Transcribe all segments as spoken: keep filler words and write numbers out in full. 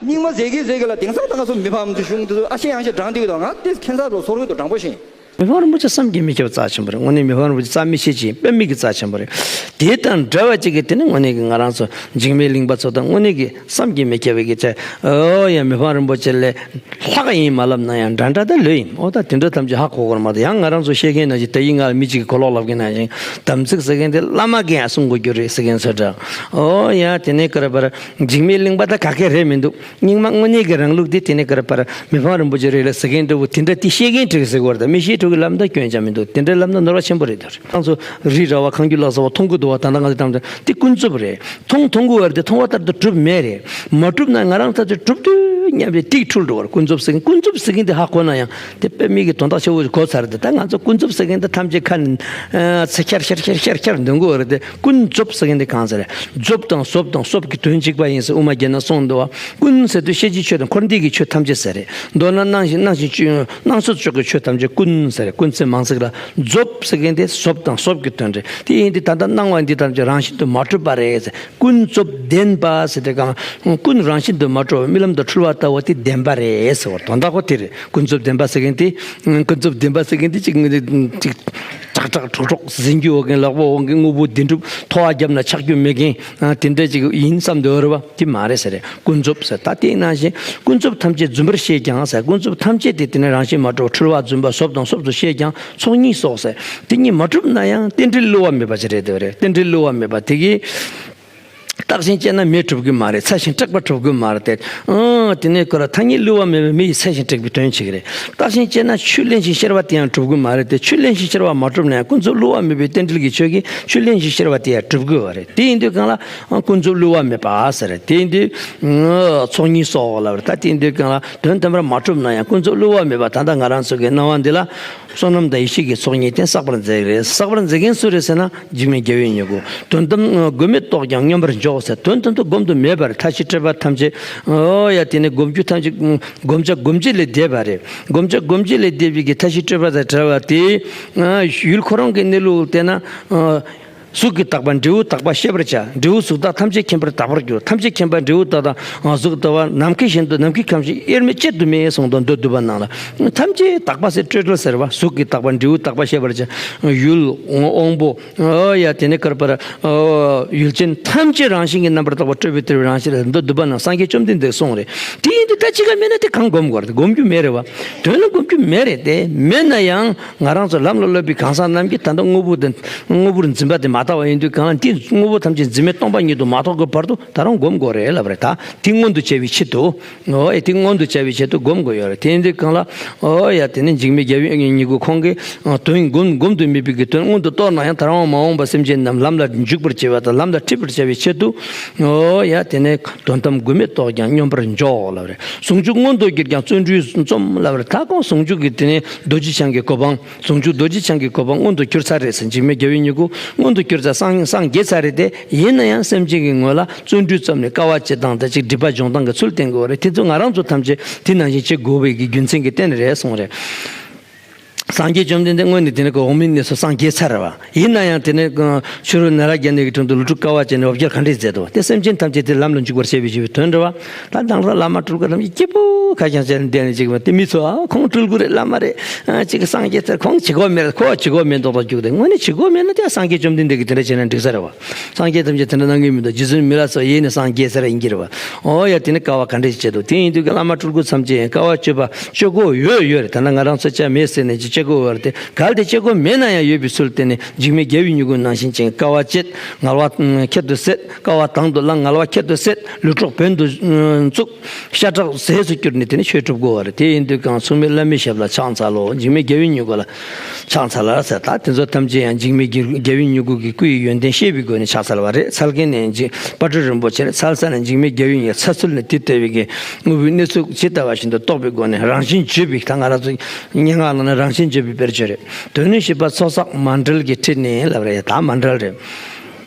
རྙིང་མ་ཟེར་གི་ཟེར་གི་ལ། དེང་སང་ད་ང་ཚོ་མི་ཕམ་གྱི་གཞུང་དེ་ཚོ་ཨ་ཤེ་ཡང་ཤེ་དྲང་བསྡད་ཀྱི་འདུག་ང་དེ་ཁྱེད་ཚོ་ཚོར་གི་འདུག་དྲང་པོ་བཞིན། མི་ཕམ་རིན་པོ་ཆེ་བསམ་གྱིས་མི་ཁྱབ་པ་རྩ་ཆེན་པོ་རེད། དངོས་གནས་མི་ཕམ་རིན་པོ་ཆེ་རྩ་མི་ཤེས་ཅིང་དཔེ་མི་གི་རྩ་ཆེན་པོ་རེད། དེ་དང་འདྲ་བ་ཅིག་གི་དེ་ནི་དངོས་གནས་ཀྱི་ང་རང་ཚོ་འཇིགས་མེད་གླིང་པ་ཚོ་དང་དངོས་གནས་ཀྱི་བསམ་གྱིས་མི་ཁྱབ་པའི་གི་ཚེ། ཨོ་ཡ། མི་ཕམ་རིན་པོ་ཆེ་ལས་ལྷག་ཡིན་མ་ལབ་ན་ཡང་འདྲ་འདྲ་ད་ལོས་ཡིན། ཨོ་ད་དེ་འདྲ་ཐམས་ཅད་ཧ་གོ་གོ་མ་གཏོགས། ཡང་ང་རང་ཚོ་བཤད་མཁན་ནང་བཞིན་དེ་ཡིན་ང་ལ་མི་གཅིག་གི་གོ་ལོག་ལབ་མཁན་ནང་བཞིན་དམ་ཚིག་ཟེར་མཁན་དེ་བླ་མ་གིས་ཡང་གསུང་དགོས་རྒྱུ་རེད་ཟེར་མཁན་ཚོ་འདྲ། ཨོ་ཡ། དེ་ནས་ཀ་ར་པར་འཇིགས་མེད་གླིང་པ་ད་ག་གེ་རེད་མི་འདུག་རྙིང་མ་དངོས་གནས་ཀྱི་རང་ལུགས་དེ་དེ་ནས་ཀ་ར་པར་མི་ཕམ་རིན་པོ་ཆེ་རེད་ལ་ཟེར་མཁན་འདྲ་བོ་དེ་འདྲ་དེ་བཤད་མཁན་འགྲིག་ཟེར་གོ་ར། ད་མི་བཤད་འགྲོ་གི་ལབ་ན་ད་སྐྱོན་ཅང་མི་འདུག་དེ་འདྲ་ལབ་ན་ནོར་བ་ཆེན་པོ་རེད་དོ། ཁྱེད་ཚོ་རི་ར་བ་ཁང་རྒྱུ་ལ་སོགས་པ་མཐོང་གི་འདུག་བ། ད་ལྟ་ང་ཚོ་དང་དེ་ཀུན་རྫོབ་རེད། མཐོང་མཐོང་གི་བར་དེ་མཐོང་བ་ལྟར་དུ་གྲུབ་མེད་རེད། མ་གྲུབ་ན་ང་རང་ཚོ་ཚོས་གྲུབ་དུས་སྙམ་པའི་ཏིག་འཁྲུལ་འགྲོ་བར་ཀུན་རྫོབ་ཟེར་མཁན། ཀུན་རྫོབ་ཟེར་མཁན་དེ་ཧ་གོ་ན་ཡང་དེ་དཔེ་མི་གི་དོན་དག་ཆེ་བོ་གོ་ཚར་དེ། ད་ང་ཚོ་ཀུན་རྫོབ་ཟེར་མཁན་དེ་ཐམས་ཅད་ཁ་ནས་ཚེ་ཁྱེར་ཁྱེར་ཁྱེར་ཁྱེར་ཁྱེར་འདོན་གི་བར་དེ། ཀུན་རྫོབ་ཟེར་མཁན་དེ་གང་ཟེར་རེད། རྫོབ་དང་སོབ་དང་སོབ་ཀྱི་དོན་གཅིག་པ་ཡིན་ཟེར་དབུ་མ་རྒྱན་ན་གསུངས་འདུག་བ། ཀུན་ཟེར་དུས་ཤེས་བྱའི་ཆོས་དང་འཁོར་འདས་ཀྱི་ཆོས་ཐམས་ཅད་ཟེར་རེད། མདོར་ན་སྣང་ཞིང་སྣང་ཞིང་སྣང་ཚུལ་ཕྱོགས་ཀྱི་ཆོས་ཐམས་ཅད་ཀུན་ཟེར་རེད། ཀུན་ཚེ་མང་ཚིག་ལ་རྫོབ་ཟེར་མཁན་དེ་སོབ་དང་སོབ་ཀྱི་དོན་རེད། དེ་ཡིན་དུས་ད་ལྟ་སྣང་བ་འདི་ཐམས་ཅད་རང་བཞིན་དུ་མ་གྲུབ་པ་རེད་ཟེར། ཀུན་རྫོབ་བདེན་པ་ཟེར་དེ་གང་། ཀུན་རང་བཞིན་དུ་མ་གྲུབ་པ་རྨི་ལམ་དུ་འཁྲུལ་བ་ལྟ་བུ་དེ་བདེན་པ་རེད་ཟེར་བ་དོན་དག་པོ་དེ་རེད། ཀུན་རྫོབ་བདེན་པ་ཟེར་མཁན་དེ། ཀུན་རྫོབ་བདེན་པ་ཟེར་མཁན་དེ་གཅིག་ནི་གཅིག་ཀྲག་ཀྲག་ཁྲོག་ཁྲོག་ཟིན་རྒྱུ་འོ་གན་ལག་པ་འོ་གན་དངོས་པོ་བདེན་གྲུབ་ཐོ་བ་བརྒྱབ་ན་ཆག་རྒྱུ་མེད་མཁན་དེ་འདྲ་ཅིག་ཡིན་བསམ་འདོད་རེད་བ། དེ་མ་རེད་ཟེར་རེད། ཀུན་རྫོབ་ཟེར་ད་དེ་ནང་བཞིན་ཀུན་རྫོབ་ཐམས་ཅད་རྫུན་པར་ཤེས་ཀྱང་ཟེར། ཀུན་རྫོབ་ཐམས་ཅད་དེ་དེ་ནི་རང་བཞིན་མ་གྲུབ་འཁྲུལ་བ་རྫུན་པ་སོབ་དང་སོབ་ཏུ་ཤེས་ཀྱང་ཚོགས་གཉིས་སོགས་ཟེར། དེ་གཉིས་མ་གྲུབ་ན་ཡང་རྟེན་འབྲེལ་བསླུ་བ་མེད་པ་ཅིག་རེད་དེ་བ་རེད། རྟེན་འབྲེལ་བསླུ་བ་མེད་པ་དེ་གིས། བརྟགས་ཤིང་དཔྱད་ན་མེ་གྲུབ་ཀྱི་མ་རེད། ཚ་ཞིང་སྐྲག་པ་གྲུབ་ཀྱི་མ་རེད་དེ། ཨང་། དེ་ནས་ཁོ་ར་ཐ་སྙད་བསླུ་བ་མེད་པའི་མེ་ཡིས་ཚ་ཞིང་སྐྲག་པའི་དོན་བྱེད་ཀྱི་རེད། བརྟགས་ཤིང་དཔྱད་ན་ཆུས་བརླན་ཞིང་གཤེར་བ་དེ་ཡང་གྲུབ་ཀྱི་མ་རེད་དེ། ཆུས་བརླན་ཞིང་གཤེར་བ་མ་གྲུབ་ན་ཡང་ཀུན་རྫོབ་བསླུ་བ་མེད་པའི་རྟེན་འབྲེལ་གྱི་ཆོས་ཀྱིས་ཆུས་བརླན་ཞིང་གཤེར་བ་དེ་ཡང་གྲུབ་དགོས་པ་རེད། དེ་ཡིན་དུས་གང་ལ་ཀུན་རྫོབ་བསླུ་བ་མེད་པ་ཟེར་རེད། དེ་ཡིན་དུས་ཚོགས་གཉིས་སོགས་ལབ་རེད། ད་དེ་ཡིན་དུས་གང་ལ་དོན་དམ་པར་མ་གྲུབ་ན་ཡང་ཀུན་རྫོབ་བསླུ་བ་མེད་པ་ད་ལྟ་ང་རང་ཚོ་གི་སྣང་བ་འདི་ལ། བསོད་ནམས་དང་ཡེ་ཤེས་ཀྱི་ཚོགས་གཉིས་ལྡན་བསགས་པར་མཛད་ཀྱི་རེད། བསགས་པར་མཛད་མཁན་སུ་རེད་ཟེར་ན་འཇིགས་མེད་རྒྱལ་བའི་མྱུ་གུ། དོན་དམ་མགོན་མེད་རྟོགས་ཀྱང་སྙོམས་པར་འཇོག་ཟེར། དོན་དམ་དུ་སྒོམ་དུ་མེད་པར་མཐའ་བཞི་སྤྲོས་པ་ཐམས་ཅད། ཨོ་ཡ། དེ་ནི་སྒོམ་རྒྱུ་ཐམས་ཅད་སྒོམ་བྱ་སྒོམ་བྱེད་ལས་འདས་པ་རེད། སྒོམ་བྱ་སྒོམ་བྱེད་ལས་འདས་པའི་གི་མཐའ་བཞི་སྤྲོས་པ་དང་བྲལ་བ་དེ། ཡུལ་ཁོ་རང་གི་གནས་ལུགས་བལྟས་ན། གཟུགས་ཀྱིས་བཏགས་པ་འབྲས་བུ་དག་པ་ཤེས་པར་བྱ། འབྲས་བུ་གཟུགས་དག་ཐམས་ཅད་མཁྱེན་པར་དག་པར་འགྱུར། ཐམས་ཅད་མཁྱེན་པ་འབྲས་བུ་དག་དང་གཟུགས་དག་པ་ནམ་མཁའི་བཞིན་དུ་ནམ་མཁའི་ཁམས་བཞིན་དབྱེར་མེད་གཅིག་ཏུ་སྨྲས་གསུངས་དང་མདོ་སྡུད་པ་ནང་ལ། ཐམས་ཅད་དག་པ་ཟེར་སྤྲོས་བྲལ་ཟེར་བ། གཟུགས་ཀྱིས་བཏགས་པ་འབྲས་བུ་དག་པ་ཤེས་པར་བྱ། ཡུལ་དབང་པོ། ཨོ་ཡ། དེ་ནས་ཀ་ར་པ་ར། ཨོ། ཡུལ་ཅན་ཐམས་ཅད་རང་བཞིན་གྱིས་རྣམ་པར་དག་པ་སྤྲོས་པས་སྟེར་བའི་རང་བཞིན་ལ་མདོ་སྡུད་པ་ནང་སངས་རྒྱས་བཅོམ་ལྡན་འདས་གསུངས་རེད། དེ་ཡིན་དུས་ད་ཅི་ག་མེད་ན་དེ་གང་སྒོམ་དགོས་རེད། སྒོམ་རྒྱུ་མེད་རེད་བ། དོན་ལ་སྒོམ་རྒྱུ་མེད་རེད་དེ། མེད་ན་ཡང་ང་རང་ཚོ་ལམ་ལ་སློབ་པའི་གང་ཟག་རྣམས་ཀྱིས་ད་ལྟ་དངོས་པོ་དེ་དངོས་པོར་འཛིན་པ་དེ་མ་དག་པ་ཡིན་དུས་གང་ལ་འདི་དངོས་པོ་ཐམས་ཅད་འཛིན་མེད་སྟོང་པ་ཉིད་དུ་མ་རྟོགས་ཀྱི་བར་དུ་ད་རུང་སྒོམ་དགོས་རེད་ལབ་རེད། ད་དེ་མངོན་དུ་བྱ་བའི་ཆེད་དུ། ཨོ་ཡ། དེ་མངོན་དུ་བྱ་བའི་ཆེད་དུ་སྒོམ་དགོས་ཡོད་རེད། དེ་ཡིན་དུས་གང་ལ། ཨོ་ཡ། དེ་ནི་འཇིགས་མེད་རྒྱལ་བའི་མྱུ་གུ་ཁོང་གིས་དོན་སྒོམ་སྒོམ་དུ་མེད་པའི་གི་དོན་མངོན་དུ་རྟོགས་ན་ཡང་ད་རུང་མ་འོངས་པ་སེམས་ཅན་རྣམས་ལམ་ལ་འཇུག་པར་བྱེད་པ་དང་ལམ་ལ་ཁྲིད་པར་བྱ་བའི་ཆེད་དུ། ཨོ་ཡ། དེ་ནི་དོན་དམ་མགོན་མེད་རྟོགས་ཀྱང་སྙོམས་པར་འཇོག་ལབ་རེད། ཟུང་འཇུག་མངོན་དུ་གྱུར་ཀྱང་བརྩོན་འགྲུས་རྩོམ་ལབ་རེད། ད་ཁོང་ཟུང་འཇུག་གི་དེ་ནི་རྡོ་རྗེ་འཆང་གི་གོ་འཕང་། ཟུང་འཇུག་རྡོ་རྗེ་འཆང་གི་གོ་འཕང་མངོན་དུ་གྱུར་ཚར་རེད་ཟེར། འཇིགས་མེད་རྒྱལ་བའི་མྱུ་གུ་མངོན་དུ་གྱུར་ཚར། སངས་སངས་རྒྱས་ཚར་རེད་དེ། ཡིན་ན་ཡང་སེམས་ཅན་གྱི་ངོ་ལ་བརྩོན་འགྲུས་ཙམ་ནས་དཀའ་བ་སྤྱད་སྟངས་དང་ཅིག་སྒྲིབ་པ་སྦྱོང་སྟངས་ཀྱི་ཚུལ་བསྟན་དགོས་རེད། དེ་ཚོ་ང་རང་ཚོ་ཐམས་ཅད་དེ་ནང་བཞིན་བྱེད་དགོས་པའི་གི་རྒྱུ་མཚན་གྱི་རྟེན་རེད་གསུངས་རེད། སངས་རྒྱས་བཅོམ་ལྡན་འདས་དངོས་ནས་དེ་ནས་ཁོ་འོག་མིན་གནས་སུ་སངས་རྒྱས་ཚར་བ་ཡིན་ན་ཡང་དེ་ནས་ཕྱི་རོལ་ན་ར་རྒྱ་ནས་ཀྱི་དྲུང་དུ་ལུས་སྲོག་དཀའ་བ་སྤྱད་ནས་འོ་བརྒྱལ་ག་འདྲས་མཛད་འདུག་དེ་སེམས་ཅན་ཐམས་ཅད་དེ་ལམ་ལ་འཇུག་པར་བྱེད་པའི་ཞུ་བའི་དོན་རེད་བ། ད་དང་ལ་བླ་མ་སྤྲུལ་སྐུ་རྣམས་ཀྱིས་སྐྱིད་པོ་ཁ་བྱང་བྱས་ནས་བསྡད་ནས་ཅིག་མ་དེ་མི་ཚོ་ཨ་ཁོང་སྤྲུལ་སྐུ་རེད་བླ་མ་རེད། ཨ་ཅིག་སངས་རྒྱས་ཚར་ཁོང་བྱེད་དགོས་མེད་ཁོ་བྱེད་དགོས་མེད་མདོག་མདོག་རྒྱུགས་ཏེ་དངོས་གནས་བྱེད་དགོས་མེད་ན་དེ་སངས་རྒྱས་བཅོམ་ལྡན་འདས་ཀྱིས་དེ་འདྲ་བྱས་ན་འགྲིག་ས་རེད་བ། སངས་རྒྱས་ཐམས་ཅད་དེ་འདྲ་གནང་གི་མི་འདུག་རྗེ་བཙུན་མི་ལ་སོགས་ཡེ་ནས་སངས་རྒྱས་ས་ར་ཡིན་གྱི་རེད་བ། ཨོ་ཡ་དེ་ནི་དཀའ་བ་ག་འདྲས་ཤིག་སྤྱད་འདུག་དེ་ཡིན་དུས་ཀྱི་བླ་མ་སྤྲུལ་སྐུ་ཐམས་ཅད་ཡང་དཀའ་བ་སྤྱོད་པ་སྤྱོད་དགོས་ཡོད་ཡོད་རེད། ད་ནི་ང་རང་ཚོ་ཅག་མེད་ཟེར་ནས་ཅི་སྤྱད་དགོས་ཡོད་རེད་དེ་གལ་ཏེ་སྤྱད་དགོས་མེད་ན་ཡང་ཡོད་པའི་ཚུལ་བསྟན་ནས་འཇིགས་མེད་རྒྱལ་བའི་མྱུ་གུ་ནང་བཞིན་ཅིག་དཀའ་བ་སྤྱད་ངལ་བ་ཁྱད་དུ་བསད། དཀའ་བ་དང་དུ་བླངས་ངལ་བ་ཁྱད་དུ་བསད། ལུས་སྲོག་བོན་དུ་བཙུགས། ཤ་ཁྲག་ཟས་སུ་བསྐྱུར་ནས་དེ་ནི་ཆོས་སྒྲུབ་དགོས་པ་རེད། དེ་ཡིན་དུས་གང་མཚུངས་མེད་བླ་མའི་ཞབས་ལ་ཕྱག་འཚལ་ལོ། འཇིགས་མེད་རྒྱལ་བའི་མྱུ་གུ་ལ་ཕྱག་འཚལ་ལ་ཟེར། ད་དེ་ཚོ་ཐམས་ཅད་ཡང་འཇིགས་མེད་རྒྱལ་བའི་མྱུ་གུ་གི་སྐུ་ཡི་ཡོན་ཏན་ཤེས་པའི་སྒོ་ནས་ཕྱག་འཚལ་བ་རེད། འཚལ་མཁན་ནས་འཇིགས་དཔལ་སྤྲུལ་རིན་པོ་ཆེ་རེད། འཚལ་ས་ནས་འཇིགས་མེད་རྒྱལ་བའི་མྱུ་གུ་ཚ་ཚུལ་ནས་དེ་ལྟ་བུའི་གི་དངོས་པོའི་གནས་ཚུལ་ཇི་ལྟ་བ་བཞིན་དུ་རྟོགས་པའི་སྒོ་ནས་རང་བཞིན་བརྗོད་པའི་ད་ང་རང་ཚོ་སྙན་ངག་ནང་ན་རང་བཞིན་བརྗོད་པའི་དཔེར་བརྗོད་རེད། དོན་ནི་བཤད་པ་ཚོགས་བསགས་མ་འབྲེལ་གྱི་ཁྲིད་ནས་ལབ་རེད། ད་མ་འབྲེལ་རེད།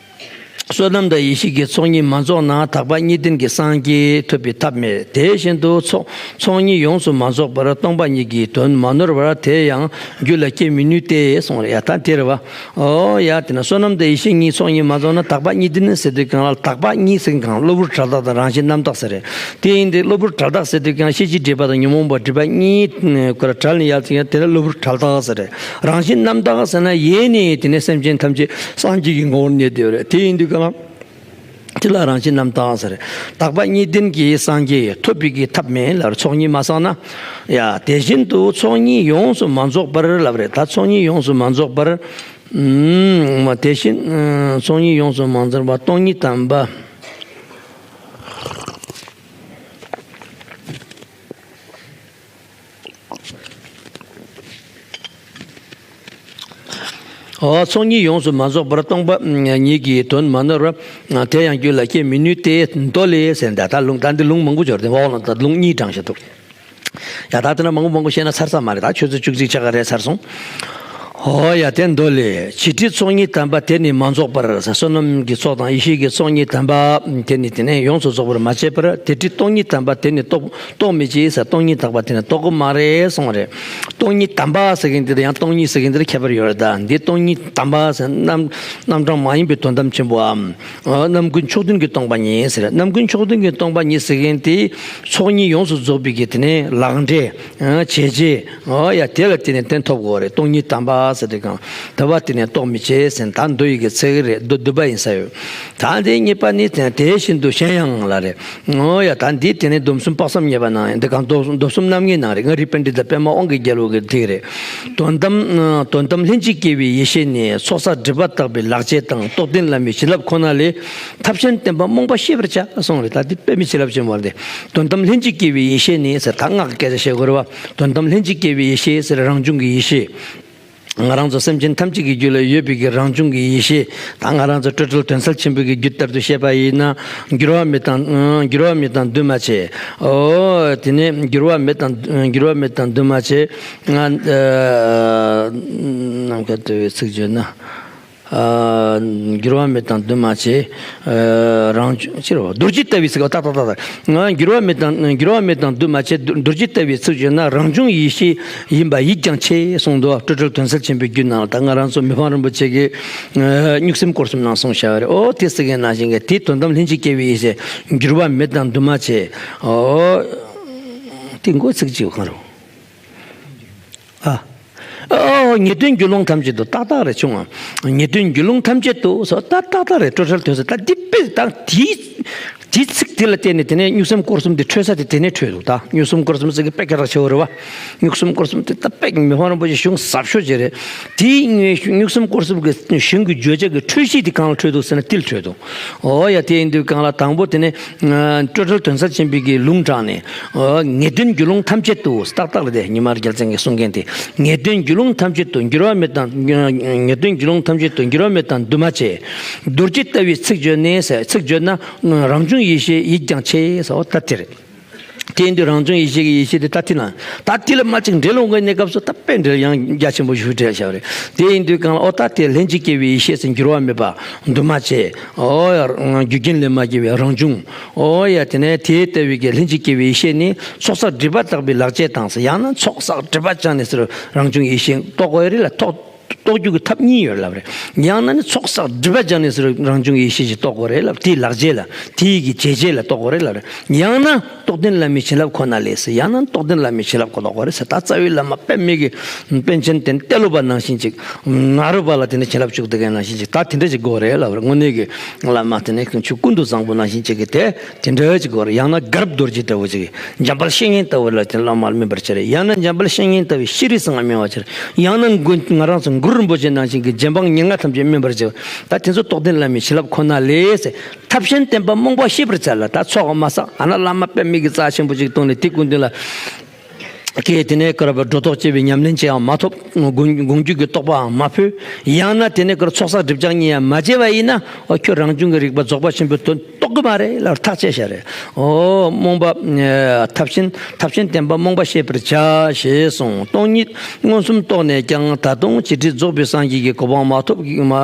བསོད་ནམས་དང་ཡེ་ཤེས་ཀྱི་ཚོགས་གཉིས་མ་རྫོགས་ན། དག་པ་གཉིས་ལྡན་གྱི་སངས་རྒྱས་ཐོབ་པའི་ཐབས་མེད། དེ་བཞིན་དུ་ཚོགས་ཚོགས་གཉིས་ཡོངས་སུ་མ་རྫོགས་པར། སྟོང་པ་ཉིད་ཀྱི་དོན་མ་ནོར་བར། དེ་ཡང་རྒྱུད་ལ་སྐྱེ་མི་ནུས་ཏེ་གསུངས་རེད། ཡ་ད་དེ་རེད་བ། ཨོ་ཡ་དེ་ན་བསོད་ནམས་དང་ཡེ་ཤེས་གཉིས་ཚོགས་གཉིས་མ་རྫོགས་ན། དག་པ་གཉིས་ལྡན་ཟེར་དུས་གང་ལ། དག་པ་གཉིས་ཟེར་གང་གློ་བུར་བྲལ་དག་དང་རང་བཞིན་རྣམ་དག་ཟེར་རེད། དེ་ཡིན་དུས་གློ་བུར་བྲལ་དག་ཟེར་དུས་གང་ཤེས་བྱའི་སྒྲིབ་པ་དང་ཉོན་མོངས་པ་སྒྲིབ་པ་གཉིས་ཁོ་ར་བྲལ་ནས་ཡར་ཅིག་ཡང་དེ་ནས་གློ་བུར་བྲལ་དག་ཟེར་རེད། རང་བཞིན་རྣམ་དག་ཟེར་ན་ཡེ་ནས་དེ་ནས་སེམས་ཅན་ཐམས་ཅད་སངས་རྒྱས་ཀྱི་ངོ་བོར་གནས་བསྡད་ཡོད་རེད། དེ་ཡིན་དུས་གང་ལ། དེ་ལ་རང་བཞིན་རྣམ་དག་ཟེར། དག་པ་གཉིས་ལྡན་གྱི་སངས་རྒྱས་ཐོབ་པའི་གི་ཐབས་མེད་ལ། ཚོགས་གཉིས་མ་བསགས་ན། ཡ་དེ་བཞིན་དུ་ཚོགས་གཉིས་ཡོངས་སུ་མ་རྫོགས་པར་ལབ་རེད། ད་ཚོགས་གཉིས་ཡོངས་སུ་མ་རྫོགས་པར། ཨུམ། དེ་བཞིན་ཚོགས་གཉིས་ཡོངས་སུ་མ་རྫོགས་པར། སྟོང་ཉིད་དམ་པ། ཨོ། ཚོགས་གཉིས་ཡོངས་སུ་མ་རྫོགས་པར། སྟོང་པ་ཉིད་ཀྱི་དོན་མ་ནོར་བར། དེ་ཡང་རྒྱུད་ལ་སྐྱེ་མི་ནུས་ཏེ། མདོ་ལས་ཟེར་འདྲ། ད་ལུང་ད་འདི་ལུང་མང་པོ་འབྱོར་ཏེ་འོག་ལ་ད་ལུང་གཉིས་དྲངས་བཞག་འདུག་ཡ་ད་དེ་ན་མང་པོ་མང་པོ་བཤད་ན་ཚར་ས་མ་རེད། ད་ཆུ་ཚོད་བཅུ་གཅིག་ཆ་ག་རེ་ཚར་སོང་། ཨོ་ཡ་དེ་མདོ་ལས། བྱེད་དྲི་ཚོགས་གཉིས་དམ་པ་དེ་ནི་མ་རྫོགས་པར། བསོད་ནམས་ཀྱི་ཚོགས་དང་ཡེ་ཤེས་ཀྱི་ཚོགས་གཉིས་དམ་པ་དེ་ནི་དེ་ནས་ཡོངས་སུ་རྫོགས་པར་མ་བྱས་པར། དེ་དྲི་སྟོང་ཉིད་དམ་པ་དེ་ནི་རྟོགས་རྟོགས་མི་བྱེད་ཟེར། སྟོང་ཉིད་དམ་པ་དེ་ནི་རྟོགས་ཀྱི་མ་རེད་གསུངས་རེད། སྟོང་ཉིད་དམ་པ་ཟེར་མཁན་དེ་དང་ཡང་སྟོང་ཉིད་ཟེར་མཁན་དེ་ལ་ཁྱད་པར་ཡོད་རེད། ད་འདི་སྟོང་ཉིད་དམ་པ་ཟེར་རྣམ་རྣམ་གྲངས་མ་ཡིན་པའི་དོན་དམ་ཆེན་པོའམ། རྣམ་ཀུན་ཕྱོགས་མཐུན་གྱི་སྟོང་པ་ཉིད་ཟེར། རྣམ་ཀུན་ཕྱོགས་མཐུན་གྱི་སྟོང་པ་ཉིད་ཟེར་མཁན་དེ་ཚོགས་གཉིས་ཡོངས་སུ་རྫོགས་པའི་གི་དེ་ནས་ལག་འབྲས། བྱས་རྗེས། ཨོ་ཡ་དེ་ལ་བརྟེན་ནས་བརྟན་ཐོབ་དགོས་རེད། སྟོང་ཉིད་དམ་པ་ཟེར་དུས་གང་དེ་བ་དེ་ནས་རྟོགས་མི་བྱེད་ཟེར། ད་མདོ་ཡི་གེ་ཚིག་རེད། མདོ་བསྡུས་པ་ཡིན་ས་ཡོད། ད་དེ་གཉིས་པ་ནི་དེ་དེ་བཞིན་དུ་གཞན་ཡང་ལ་རེད། ཨོ་ཡ་ད་འདི་དེ་ནས་སྡོམ་གསུམ་དཔག་བསམ་རྙེད་པ་ནང་ཡང་འདི་གང་སྡོམ་སྡོམ་གསུམ་རྣམ་ངེས་ནང་རེད། མངའ་རིས་པཎྜི་ཏ་པདྨ་དབང་གི་རྒྱལ་པོ་གི་ཐིག་རེད། དོན་དམ་དོན་དམ་ལྷན་ཅིག་སྐྱེས་པའི་ཡེ་ཤེས་ནི། ཚོགས་བསགས་སྒྲིབ་པ་དག་པའི་ལག་རྗེས་དང་། རྟོགས་ལྡན་བླ་མའི་བྱིན་རླབས་ཁོ་ན་ལས། ཐབས་གཞན་བསྟན་པ་རྨོངས་པ་ཤེས་པར་བྱ་གསུངས་རེད། ད་འདི་དཔེ་མི་བྱིན་རླབས་ཆེན་པོ་རེད། དོན་དམ་ལྷན་ཅིག་སྐྱེས་པའི་ཡེ་ཤེས་ནི་ཟེར། ད་སྔགས་ཀྱི་སྐད་ཆ་བཤད་དགོས་རེད་བ། དོན་དམ་ལྷན་ཅིག་སྐྱེས་པའི་ཡེ་ཤེས་ཟེར་རང་བྱུང་གི་ཡེ་ཤེས། ང་རང་ཚོ་སེམས་ཅན་ཐམས་ཅད་ཀྱི་རྒྱུད་ལ་ཡོད་པའི་གི་རང་བྱུང་གི་ཡེ་ཤེས། ད་ང་རང་ཚོ་སྤྲོས་བྲལ་དོན་གསལ་ཆེན་པོའི་གི་རྒྱུད་ལྟར་དུ་བཤད་པ་ཡིན་ན། འགྱུར་བ་མེད་དང་འགྱུར་བ་མེད་དང་འདུས་མ་བྱས། ཨོ་དེ་ནས་འགྱུར་བ་མེད་དང་འགྱུར་བ་མེད་དང་འདུས་མ་བྱས། ང་ནམ་མཁའ་ལྟ་བུའི་ཚིག་བརྗོད་ན། འགྱུར་བ་མེད་དང་འདུས་མ་བྱས། རང་བྱུང་ཕྱིར་རོ། རྡོ་རྗེ་ལྟ་བུའི་ཚིག་ཏག་ཏག་ཏག་ཏག་ང་འགྱུར་བ་མེད་དང་འགྱུར་བ་མེད་དང་འདུས་མ་བྱས། རྡོ་རྗེ་ལྟ་བུའི་ཚིག་བརྗོད་ན། རང་བྱུང་ཡེ་ཤེས་ཡིན་པ་ཡིད་ཀྱང་ཆེས་གསུངས་འདུག་སྤྲོས་བྲལ་དོན་གསལ་ཆེན་པོའི་རྒྱུད་ནང་ལ། ད་ང་རང་ཚོ་མི་ཕམ་རིན་པོ་ཆེ་གིས་གཉུག་སེམས་སྐོར་གསུམ་ནང་གསུངས་བཞག་པ་རེད། ཨོ་དེ་ཟེར་མཁན་ནང་བཞིན་གྱི་དེ་དོན་དམ་ལྷན་ཅིག་སྐྱེས་པའི་ཡེ་ཤེས། འགྱུར་བ་མེད་དང་འདུས་མ་བྱས། ཨོ་དེ་མགོ་ཚིག་གཅིག་གང་རུང་། ཨ། ཨོ། ངེས་དོན་རྒྱུད་ལུང་ཐམས་ཅད་དུ། ཏག་ཏག་རེད་བྱུང་ང་། ངེས་དོན་རྒྱུད་ལུང་ཐམས་ཅད་དུ་སོ། ཏག་ཏག་ཏག་རེད། སྤྲོས་བྲལ་དོན་གསལ། ད་འདི་དཔེ་ད་དེའི་དེའི་ཚིག་དེ་ལ་བརྟེན་ནས་དེ་ནས་གཉུག་སེམས་སྐོར་གསུམ་དེ་འཕྲོས་ས་དེ་དེ་ནས་འཕྲོས་འདུག་ད་གཉུག་སེམས་སྐོར་གསུམ་ཟེར་གི་དཔེ་སྐད་གྲགས་ཆེ་བོ་རེད་བ། གཉུག་སེམས་སྐོར་གསུམ་དེ་ད་དཔེ་མི་ཕམ་རིན་པོ་ཆེ་གཞུང་ཟབ་ཤོས་ཅིག་རེད། དེའི་གཉུག་སེམས་སྐོར་གསུམ་གི་གཞུང་གི་བརྗོད་བྱ་གི་འཕྲོས་གཞི་དེ་གང་ལ་འཕྲོས་འདུག་ཟེར་ན་དེ་ལ་འཕྲོས་འདུག་ཨོ་ཡ་དེ་ཡིན་དུས་གང་ལ་དང་པོ་དེ་ནས་སྤྲོས་བྲལ་དོན་གསལ་ཆེན་པོའི་གི་ལུང་དྲངས་ནས། ངེས་དོན་རྒྱུད་ལུང་ཐམས་ཅད་དུ། ཏག་ཏག་རེད་དེ། ཉི་མ་རྒྱལ་མཚན་གྱིས་གསུང་མཁན་དེ། ངེས་དོན་རྒྱུད་ལུང་ཐམས་ཅད་དུ་འགྱུར་བ་མེད་དང་། ངེས་དོན་རྒྱུད་ལུང་ཐམས་ཅད་དུ་འགྱུར་བ་མེད་དང་འདུས་མ་བྱས། རྡོ་རྗེ་ལྟ་བུའི་ཚིག་བརྗོད་ནས་ཟེར། ཚིག་བརྗོད་ན་རང་བྱུང་ཡེ་ཤེས་ཡིད་ཀྱང་ཆེས་ཟེར་བ་ད་དེ་རེད། དེ་ཡིན་དུས་རང་བྱུང་ཡེ་ཤེས་ཀྱི་ཡེ་ཤེས་དེ་ད་དེ་ན་ད་དེ་ལ་མ་གཅིག་འགྲེལ་ལུང་གི་གནས་སྐབས་སུ་ད་དཔེ་འགྲེལ་ཡང་རྒྱ་ཆེན་པོ་ཞིག་འགྲེལ་བྱ་བ་རེད། དེ་ཡིན་དུས་གང་ལ་ཨོ་ད་དེ་ལྷན་ཅིག་སྐྱེས་པའི་ཡེ་ཤེས་སུ་འགྱུར་བ་མེད་པ་འདུས་མ་བྱས། ཨོ་ཡ་རྒྱུ་རྐྱེན་ལས་མ་སྐྱེས་པའི་རང་བྱུང་། ཨོ་ཡ་དེ་ནས་དེ་ལྟ་བུའི་གི་ལྷན་ཅིག་སྐྱེས་པའི་ཡེ་ཤེས་ནི་ཚོགས་བསགས་སྒྲིབ་པ་དག་པའི་ལག་རྗེས་དང་ཟེར། ཡང་ན་ཚོགས་བསགས་སྒྲིབ་པ་སྦྱངས་ནས་ཟེར་རང་བྱུང་ཡེ་ཤེས་རྟོགས་དགོས་རེད་ལ། རྟོགས་རྟོགས་རྒྱུ་གི་ཐབས་གཉིས་ཡོད་ལབ་རེད། ཡང་ན་ནི་ཚོགས་བསགས་སྒྲིབ་པ་སྦྱངས་ནས་ཟེར་རང་བྱུང་ཡེ་ཤེས་ཤིག་རྟོགས་དགོས་རེད་ལབ། དེའི་ལག་རྗེས་ལ་དེའི་གི་བྱས་རྗེས་ལ་རྟོགས་དགོས་རེད་ལབ་རེད། ཡང་ན་རྟོགས་ལྡན་བླ་མའི་བྱིན་རླབས་ཁོ་ན་ལས་ཟེར། ཡང་ན་རྟོགས་ལྡན་བླ་མའི་བྱིན་རླབས་ཁོ་ན་རྟོགས་དགོས་རེད་ཟེར། ད་རྩ་བའི་བླ་མ་པདྨའི་གི་པཎ་ཆེན་དེ་ནི་ཏེ་ལོ་པ་ནང་བཞིན་ཅིག་ང་རོ་པ་ལ་དེ་ནི་བྱིན་རླབས་བཅུག་བསྡད་མཁན་ནང་བཞིན་ཅིག་ད་དེ་འདྲ་ཅིག་དགོས་རེད་ལབ་རེད། དངོས་གནས་ཀྱི་བླ་མ་དེ་ནི་ཁྱོད་ཀུན་ཏུ་བཟང་པོ་ནང་བཞིན་ཅིག་གི་དེ་དེ་འདྲ་ཅིག་དགོས་རེད། ཡང་ན་གར་པ་རྡོ་རྗེ་ལྟ་བུ་ཅིག་འཇམ་དཔལ་བཤེས་གཉེན་ལྟ་བུ་ལ་དེ་བླ་མ་ལ་སྨིན་པར་བྱེད་རེད། ཡང་ན་འཇམ་དཔལ་བཤེས་གཉེན་ལྟ་བུའི་ཤྲཱི་སིང་ང་སྨིན་པར་བྱེད་རེད། ཡང་ན་མགོན་ང་རང་ཚོ་གུ་རུ་རིན་པོ་ཆེ་ནང་བཞིན་གྱི་རྗེ་འབངས་ཉེར་ལྔ་ཐམས་ཅད་སྨིན་པར་བྱེད། ད་དེ་ཚོ་རྟོགས་ལྡན་བླ་མའི་བྱིན་རླབས་ཁོ་ན་ལས་ཟེར། ཐབས་གཞན་བསྟན་པ་རྨོངས་པ་ཤེས་པར་བྱ་ལ། ད་ཚོགས་མ་བསགས། ཨ་ན་བླ་མ་པདྨའི་གི་རྩ་ཆེན་པོ་ཅིག་བཏོན་ནས་དེ་སྐུ་མདུན་ལ་ཁྱེད་དེ་ནས་བསྐོར་བ་སྒྲོ་འདོགས་གཅོད་པའི་ཉམས་ལེན་ཅི་ཡང་མ་ཐོབ། དགོངས་དགོངས་རྒྱུད་ཀྱི་རྟོགས་པའང་མ་ཕུལ། ཡང་ན་དེ་ནས་བསྐོར་ཚོགས་བསགས་སྒྲིབ་སྦྱང་གཉིས་ཡང་མ་བྱས་པ་ཡིན་ན། ཨོ་ཁྱོད་རང་བྱུང་གི་རིག་པ་རྫོགས་པ་ཆེན་པོའི་དོན་རྟོགས་ཀྱི་མ་རེད་ལབ་ཐག་བཅད་བཞག་རེད། ཨོ་རྨོངས་པ། ཐབས་ཆེན་ཐབས་ཆེན་བསྟན་པ་རྨོངས་པ་ཤེས་པར་བྱ་ཞེས་གསུངས། སྟོང་ཉིད་མངོན་སུམ་རྟོགས་ནས་ཀྱང་། ད་དུང་བྱེད་དྲི་རྫོགས་པའི་སངས་རྒྱས་ཀྱི་གོ་འཕང་མ་ཐོབ་མ།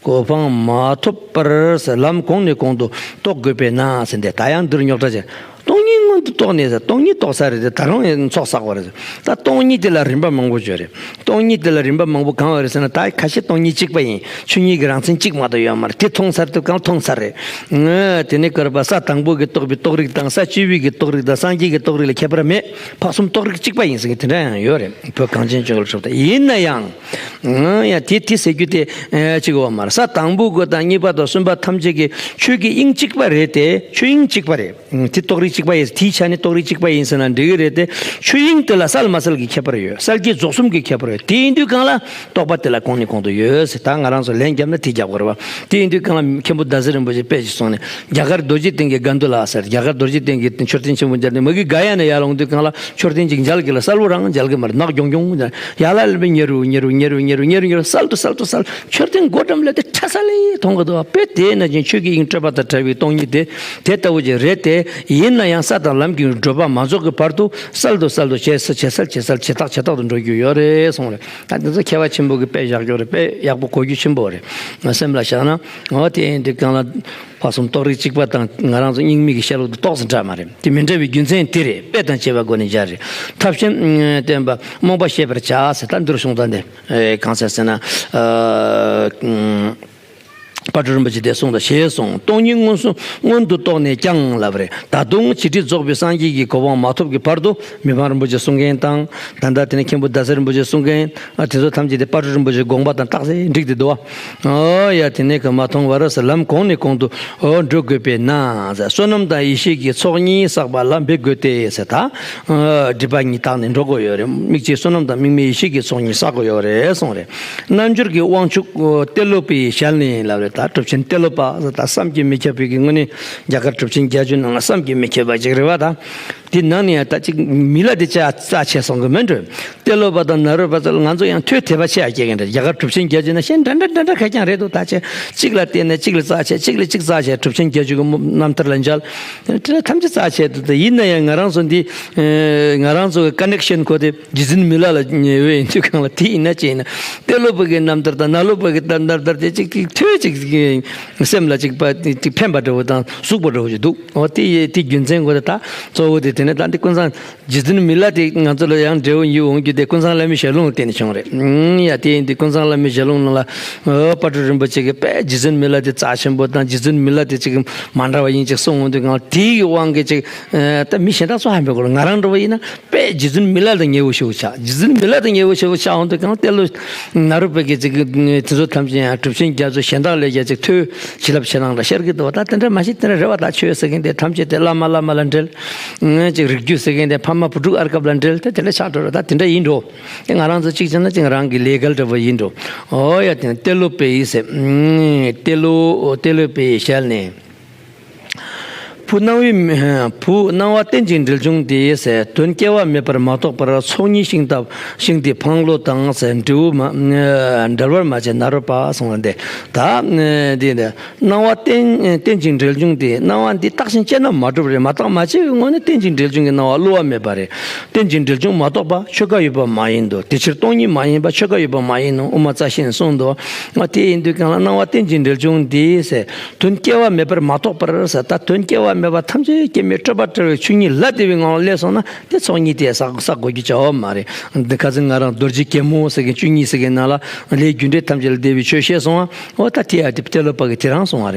གོ་འཕང་མ་ཐོབ་པར་ཟེར། ལམ་གོང་ནས་གོང་དུ་རྟོགས་དགོས་པས་ན་ཟེར། འདི་ད་ཡང་འདིར་རྙོག་དྲ་ཆེ། སྟོང་ཉིད་སྔོན་དུ་རྟོགས་ནས་ཟེར། སྟོང་ཉིད་རྟོགས་ཚར་རེད་དེ། ད་རུང་ཚོགས་བསགས་པ་རེད་ཟེར། ད་སྟོང་ཉིད་དེ་ལ་རིམ་པ་མང་པོ་ཡོད་རེད། སྟོང་ཉིད་དེ་ལ་རིམ་པ་མང་པོ་གང་ཡོད་རེད་ཟེར་ན། ད་ཁ་ཤས་སྟོང་ཉིད་གཅིག་པ་ཡིན། ཆོས་ཉིད་ཀྱི་རང་མཚན་གཅིག་མ་གཏོགས་ཡོད་མ་རེད། དེ་མཐོང་ཚར་དུས་གང་མཐོང་ཚར་རེད། ཨ། དེ་ནས་བསྐལ་པ་ས་དང་པོ་གི་རྟོགས་པའི་རྟོགས་རིགས་དང་། ས་བཅུ་པའི་གི་རྟོགས་རིགས་དང་། སངས་རྒྱས་ཀྱི་རྟོགས་རིགས་ལ་ཁྱད་པར་མེད། འཕགས་གསུམ་རྟོགས་རིགས་གཅིག་པ་ཡིན་ཟེར་མཁན་དེ་འདྲ་ཡང་ཡོད་རེད། བོད་གངས་ཅན་ལྗོངས་ལ་གྲུབ་མཐའ་ཡིན་ན་ཡང་། ཨང་། ཡང་དེ་དེ་ཟེར་རྒྱུ་དེ་ཨེ་གཅིག་ཡོད་མ་རེད། ས་དང་པོ་གི་དང་གཉིས་པ་དང་གསུམ་པ་ཐམས་ཅད་ཀྱི་ཆོས་ཀྱི་དབྱིངས་གཅིག་པ་རེད་དེ། ཆོས་དབྱིངས་གཅིག་པ་རེད། ཨང་། དེ་རྟོགས་རིགས་གཅིག་པ་ཡིན། དེའི་ཆ་ནས་རྟོགས་རིགས་གཅིག་པ་ཡིན་ཟེར་ན་འགྲིག་གི་རེད་དེ། ཆོས་དབྱིངས་དེ་ལ་གསལ་མ་གསལ་གྱི་ཁྱད་པར་ཡོད། གསལ་བྱེད་རྫོགས་གསུམ་གྱི་ཁྱད་པར་ཡོད། དེ་ཡིན་དུས་གང་ལ་རྟོགས་པ་དེ་ལ་གོང་ནས་གོང་དུ་ཡོད་ཟེར། ད་ང་རང་ཚོ་ལན་བརྒྱབ་ན་དེ་རྒྱག་དགོས་རེད་བ། དེ་ཡིན་དུས་གང་ལ་མཁན་པོ་ཟླ་ཟེར་རིན་པོ་ཆེ་དཔེ་ཞིག་སོང་ནས། རྒྱ་གར་རྡོ་རྗེ་གདན་གྱི་དགའ་འདུལ་ལ་ཟེར། རྒྱ་གར་རྡོ་རྗེ་གདན་གྱི་མཆོད་རྟེན་ཆེན་པོ་མཇལ་ནས། མ་གི་ག་ཡ་ནས་ཡར་ལངས་དུས་གང་ལ་མཆོད་རྟེན་ཅིག་མཇལ་གི་ལ། གསལ་པོ་རང་མཇལ་གི་མ་རེད། ནག་གྱོང་གྱོང་། ཡར་ལ་ལ་མི་ཉེ་རུ་ཉེ་རུ་ཉེ་རུ་ཉེ་རུ་ཉེ་རུ་གསལ་དུ་གསལ་དུ་གསལ། མཆོད་རྟེན་སྒོ་འགྲམ་ལ་དེ་ཁྲ་ས་ལེ་མཐོང་གི་འདུག་བ། དཔེ་དེ་ནང་བཞིན་ཆོས་ཀྱི་དབྱིངས་སྤྲོས་པ་དང་བྲལ་བའི་སྟོང་ཉིད་དེ་དེ་ལྟ་བུ་ཅིག་རེད་དེ། ཡིན་ན་ཡང་ས་དང་ལམ་གྱི་བགྲོད་པ་མ་རྫོགས་ཀྱི་བར་དུ་གསལ་དུ་གསལ་དུ་ཇེ་གསལ་ཇེ་གསལ་ཇེ་གསལ་ཇེ་ཐག་ཇེ་ཐག་ཏུ་འགྲོ་རྒྱུ་ཡོད་རེད་གསུངས་རེད། ད་འདི་ཚོ་མཁས་པ་ཆེན་པོ་གིས་དཔེ་བཞག་རྒྱུ་རེད། དཔེ་ཡག་པོ་གོ་རྒྱུ་ཆེན་པོ་རེད། ང་སེམས་ལ་བཞག་ན། འོ་དེ་ཡིན་དུས་གང་ལ། འཕགས་གསུམ་རྟོགས་རིགས་གཅིག་པ་དང་ང་རང་ཚོ་རྙིང་མའི་གི་བཤད་ལུགས་དེ་ཏོག་ཙམ་འདྲ་མ་རེད། དེ་མི་འདྲ་བའི་རྒྱུ་མཚན་དེ་རེད། དཔེ་དང་བཅས་པའི་སྒོ་ནས་སྦྱར་རེད། ཐབས་ཤེས་བསྟན་པ་རྨོངས་པ་ཤེས་པར་བྱ་ཟེར། ད་འདིར་གསུངས་ད་འདི། ཨེ། གང་ཟེར་ཟེར་ན། ཨ། དཔལ་སྤྲུལ་རིན་པོ་ཆེ་དེ་གསུངས་དང་ཞེས་གསུངས། སྟོང་ཉིད་མངོན་སུམ་སྔོན་དུ་རྟོགས་ནས་ཀྱང་ལབ་རེད། ད་དུང་བྱེད་སྒྲིབ་རྫོགས་པའི་སངས་རྒྱས་ཀྱི་གོ་འཕང་མ་ཐོབ་ཀྱི་བར་དུ་མི་ཕམ་རིན་པོ་ཆེ་གསུང་མཁན་དང་། ད་ལྟ་དེ་ནས་མཁན་པོ་ཟླ་ཟེར་རིན་པོ་ཆེ་གསུང་མཁན། ཨ། དེ་ཚོ་ཐམས་ཅད་དེ་དཔལ་སྤྲུལ་རིན་པོ་ཆེའི་དགོངས་པ་དང་རྟགས་གསལ་འགྲིག་སྟེ་འདུག་བ། ཨོ་ཡ། དེ་ནས་ཀྱང་མ་མཐོང་བར་ཟེར། ལམ་གོང་ནས་གོང་དུ་འགྲོ་དགོས་པས་ན་ཟེར། བསོད་ནམས་དང་ཡེ་ཤེས་ཀྱི་ཚོགས་གཉིས་བསགས་པ་ལ་འབད་དགོས་ཏེ་ཟེར། ད། ཨ། སྒྲིབ་པ་གཉིས་དག་ནས་འགྲོ་དགོས་ཡོད་རེད། དམིགས་བཅས་བསོད་ནམས་དང་དམིགས་མེད་ཡེ་ཤེས་ཀྱི་ཚོགས་གཉིས་བསགས་དགོས་ཡོད་རེད་གསུངས་རེད། རྣལ་འབྱོར་གྱི་དབང་ཕྱུག་ཏེ་ལོ་པའི་ཞལ་ནས་ལབ་རེད། ད་གྲུབ་ཆེན་ཏེ་ལོ་པ་ཟེར། ད་བསམ་གྱིས་མི་ཁྱབ་པའི་གི་དངོས་གནས་རྒྱ་གར་གྲུབ་ཆེན་བརྒྱད་ཅུ་ནང་ལ་བསམ་གྱིས་མི་ཁྱབ་པ་ཅིག་རེད་བ། ད། དེ་ནང་ནས་ཡང་ད་ཅིག་མི་ལ་དེ་ཅིག་རྩ་ཆེ་སོང་གི་མིན་འགྲོ། ཏེ་ལོ་པ་དང་ནཱ་རོ་པ་ཚོ་ལ་ང་ཚོ་ཡང་ཐོས་དད་པ་ཆེ་ཡ་སྐྱེ་གི་འདྲ། རྒྱ་གར་གྲུབ་ཆེན་བརྒྱད་ཅུ་ན་གཞན་འདྲ་འདྲ་འདྲ་འདྲ་ཁ་རྐྱང་རེད་འདུག། ད་ཆེ་གཅིག་ལ་བརྟེན་ནས་གཅིག་ལ་རྩ་ཆེ། གཅིག་ལ་གཅིག་རྩ་ཆེ། གྲུབ་ཆེན་བརྒྱད་ཅུ་གི་རྣམ་ཐར་ལ་མཇལ། དེ་འདྲ་ཐམས་ཅད་རྩ་ཆེ་འདུག། ད་ཡིན་ན་ཡང་ང་རང་ཚོ་འདི། ཨེ། ང་རང་ཚོ་གི་ཀ་ནེག་ཤན་ཁོ་དེ་རྗེ་བཙུན་མི་ལ་ལ་ཉེ་བོ་ཡིན་དུས་གང་ལ། དེ་ཡིན་ན་ཅི་ཡིན་ན། ཏེ་ལོ་པ་གི་རྣམ་ཐར་དང་ནཱ་ལོ་པ་གི་རྣམ་ཐར་དེ་ཅིག་ཅིག་ཐོས་ཅིག་སེམས་ལ་ཅིག་པ་ཅིག་ཕན་པ་འདྲ་བོ་དང་ཟུག་པ་འདྲ་བོ་ཞིག་འདུག། འོ་དེ་ཡི་དེ་རྒྱུ་མཚན་གོ་དེ། ད་གཙོ་བོ་དེ་དེ་ནས་ད་འདི་ཀུན་བཟང་རྗེ་བཙུན་མི་ལ་དེ་ང་ཚོ་ལ་ཡང་འབྲས་བུ་ཡིད་འོང་རྒྱུ་དེ་ཀུན་བཟང་བླ་མའི་ཞལ་ལུང་ལ་བརྟེན་ནས་བྱུང་རེད། ཨང་། ཡ། དེ་ཡིན་དུས་ཀུན་བཟང་བླ་མའི་ཞལ་ལུང་ནང་ལ། ཨོ། དཔལ་སྤྲུལ་རིན་པོ་ཆེ་གིས་དཔེ་རྗེ་བཙུན་མི་ལ་དེ་རྩ་ཆེན་པོ་དང་། རྗེ་བཙུན་མི་ལ་དེ་ཅིག་མ་འདྲ་བ་ཡིན་ཅིག་གསུངས་འོང་དུས་གང་ལ། དེ་ཡི་དབང་གིས་ཅིག། ཨ། ད་མི་གཞན་དག་ཚོ་ཧ་མི་གོ་ལ། ང་རང་འདྲ་བོ་ཡིན་ན་དཔེ་རྗེ་བཙུན་མི་ལ་དང་ཉེ་བོ་ཞེ་པོ་ཆགས། རྗེ་བཙུན་མི་ལ་དང་ཉེ་བོ་ཞེ་པོ་ཆགས་འོང་དུས་གང་ལ། ཏེ་ལོ། ནཱ་རོ་པ་གི་ཅིག་དེ་ཚོ་ཐམས་ཅད་ཡང་གྲུབ་ཆེན་བརྒྱད་ཅུ་གཞན་དག་ལས་ཀྱང་ཅིག་ཐོས། བྱིན་རླབས་ཆེ་སྣང་ལ་ཤར་གི་འདུག། ད་དེ་འདྲ་མ་གཞི་དེ་འདྲ་རེད་བ། ད་ཆོས་ཟེར་མཁན་དེ་ཐམས་ཅད་དེ་བླ་མ་བླ་མ་ལ་འབྲེལ། ཨང་། ཅིག་རིགས་རྒྱུད་ཟེར་མཁན་དེ་ཕ་མ་བུ་ཕྲུག་ཨར་ཀབ་ལ་འབྲེལ་ཏེ་དེ་འདྲ་ཆགས་འགྲོ་རེད། ད་དེ་འདྲ་ཡིན་འགྲོ། དེ་ང་རང་ཚོ་གཅིག་བྱས་ན་ཅིག་རང་གི་ལས་འགལ་འདྲ་བོ་ཡིན་འགྲོ། ཨོ་ཡ། དེ་ཏེ་ལོ་པའི་ཟེར། ཨང་། ཏེ་ལོ། ཏེ་ལོ་པའི་ཞལ་ནས། བུ་སྣང་བའི། བུ་སྣང་བ་རྟེན་ཅིང་འབྲེལ་འབྱུང་སྟེ་ཟེར། དོན་སྐྱེ་བ་མེད་པར་མ་རྟོགས་པར་ཚོགས་གཉིས་ཤིང་རྟ། ཤིང་རྟའི་འཕང་ལོ་དང་ཟེར། འབྲས་བུ་མ། འབྲེལ་བར་མ་བྱས་ནཱ་རོ་པ་གསུངས་པ་འདི། ད་འདི་འདི། སྣང་བ་རྟེན། རྟེན་ཅིང་འབྲེལ་འབྱུང་སྟེ། སྣང་བ་འདི་བརྟགས་ཤིང་དཔྱད་ན་མ་གྲུབ་རེད། མ་བརྟགས་མ་དཔྱད་པའི་ངོས་ནས་རྟེན་ཅིང་འབྲེལ་འབྱུང་གི་སྣང་བ་བསླུ་བ་མེད་པ་རེད། རྟེན་ཅིང་འབྲེལ་འབྱུང་མ་རྟོགས་པ་ཆོས་འགའ་ཡོད་པ་མ་ཡིན་ཏོ། དེ་ཕྱིར་སྟོང་ཉིད་མ་ཡིན་པ་ཆོས་འགའ་ཡོད་པ་མ་ཡིན་ནོ། དབུ་མ་རྩ་ཤེས་གསུངས་ཏོ། ཨ། དེ་ཡིན་དུས་གང་ལ་སྣང་བ་རྟེན་ཅིང་འབྲེལ་འབྱུང་སྟེ་ཟེར། དོན་སྐྱེ་བ་མེད་པར་མ་རྟོགས་པར་ཟེར། ད་དོན་སྐྱེ་བ་མེད་པ་ཐམས་ཅད་སྐྱེ་མེད་སྤྲོས་པ་བྲལ་བའི་ཆོས་ཉིད་ལ་དེ་བའི་ངང་ལ་སླེབས་སོང་ན། དེ་ཚོགས་གཉིས་དེ་བསགས་བསགས་དགོས་རྒྱུ་ཅིག་ཡོད་མ་རེད། འདི་ཁ་སང་ང་རང་རྡོ་རྗེ་རྒྱལ་མོ་ཟེར་མཁན་བཅུ་གཉིས་ཟེར་མཁན་ནང་ལ་ལས་རྒྱུ་འབྲས་ཐམས་ཅད་ལ་དེ་བའི་ཆོས་བཤད་སོང་ཨ། འོ་ད་དེ་ཡ་དེ་ཏེ་ལོ་པ་གིས་དེ་རང་གསུངས་པ་རེད།